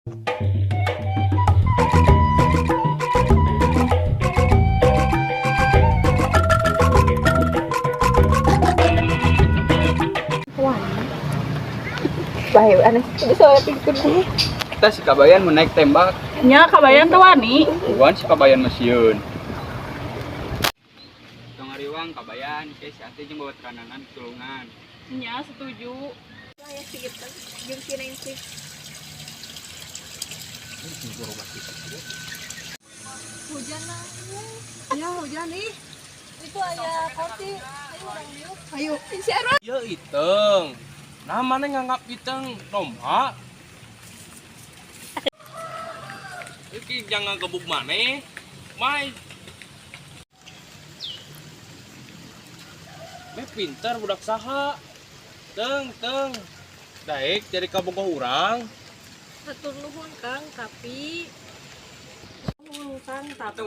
Bahaya aneh bisa pikir. Kita si Kabayan mau naik tembak. Nya Kabayan teh wani. Bukan si Kabayan masiun. Tong ngariwang Kabayan, ke si Ate jeung bawa terananan tulungan. Nya setuju. Ya si itu jeung si Nengsi. Hujan lah. Ya hujan nih. Itu aya kopi. Ayo urang diuk. Ayo. Si Erwan. Ya Iteng. Nah mana nganggap Iteng domba? Iki jangan gebuk maneh. Mai. Me pinter budak saha. Teng teng. Daek jadi kabogoh urang. Hatur nuhun Kang, tapi nuhun Kang, tapi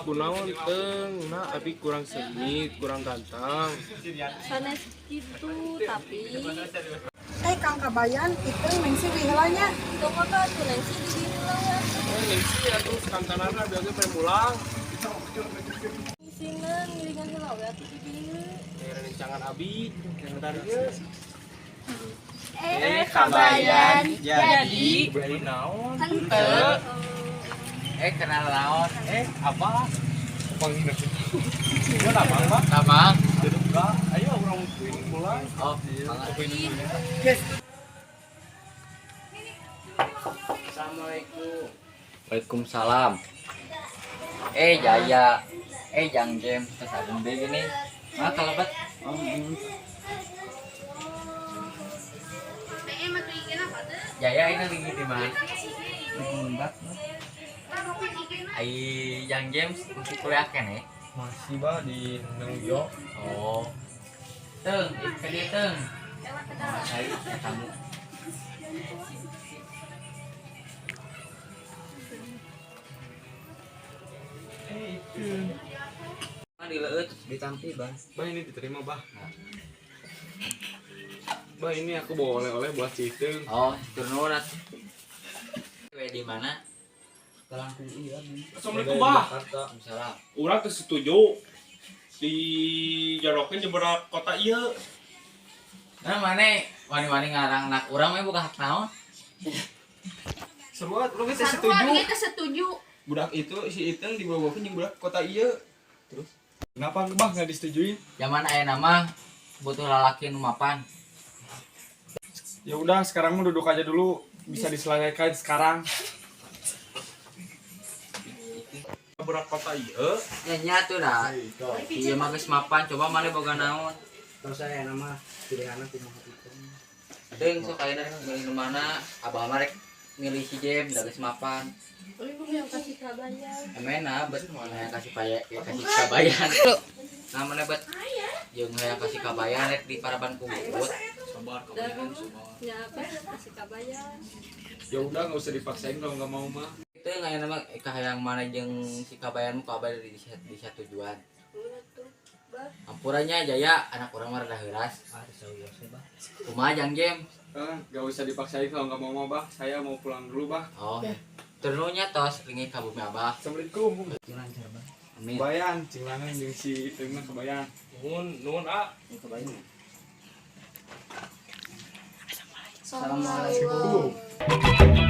Kunaon Teng, nah abi kurang sengit, kurang ganteng. Sanes kitu tapi Kang Kabayan itu Nengsi heula nya. Tong apa tuh Nengsi di dieu heula we. Oh, Nengsi atuh kantanana bieu pengen pulang. Sina ngiringan heula we atuh di dieu. Rencangan abi, yang tadi ieu. Kabayan jadi Beli naon? Henteu. Kenal naon? Apa? Panggil. Gua namang, Pak. Namang. Enggak, ayo urang ini mulai. Oh, Assalamualaikum. Waalaikumsalam. Jaya. Jang James terus Agung deh gini. Nah, kalau bet. Jaya ini lagi di mana? Di Gundak. Ai Jang James masih kuliah kan ya? Masih bah di New York. Oh. Teng, ke dia teng. Ai kamu. Itu. Dileueut ditampi, Bang. Bah ini diterima, Bah. Bah ini aku bawa oleh-oleh buat si Iteng. Oh, turun atuh. We di mana? Assalamualaikum, Bah. Waalaikumsalam. Urang teu setuju dijarokeun jeung budak kota ieu. Nah, mana wani-wani ngarang anak urang mah buka hak naon? Seru urang teh Sarua setuju. kita setuju. Budak itu si Iteng dibawakeun jeung budak kota ieu. Terus kenapa Bah nggak disetujuin? Zaman aya nama butuh lalaki nu mapan. Ya udah sekarang mau duduk aja dulu, bisa diselesaikan sekarang. Budak kota ieu. Ya nya tuh dah. Ieu mah geus mapan, coba mana boga naon. Terus saya nama pilihanna kumaha itu. Deung sok ayeuna rek milih nu mana? Abah mah rek milih si Jem da geus mapan. yang kasih Kabayan. Emena bet hayang kasih paya ya kasih kabayan. Nah, mana bet? Jeung hayang kasih kabayan rek di paraban ku Bubut. Sabar Kabayan, sabar. Ya apa kasih Kabayan. Ya udah nggak usah dipaksain kalau nggak mau mah. Itu aya nama ka hayang mana jeung si kabayan mu kabar di satujuan. Ulah tuh. Bah. Ampurannya Jaya anak urang mah rada heuras. Ah, serius bah. Kumaha Jang Jem? Nggak usah dipaksain kalau nggak mau mah, Bah. Saya mau pulang dulu, Bah. Oh. Turunnya tos ringi ka bumi abah. Assalamualaikum. Lancar bah. Amin. Kabayan, cinglangan jeung si Iteng mah Kabayan. Nuhun, nuhun ah. Kebayang. Assalamualaikum. Assalamualaikum.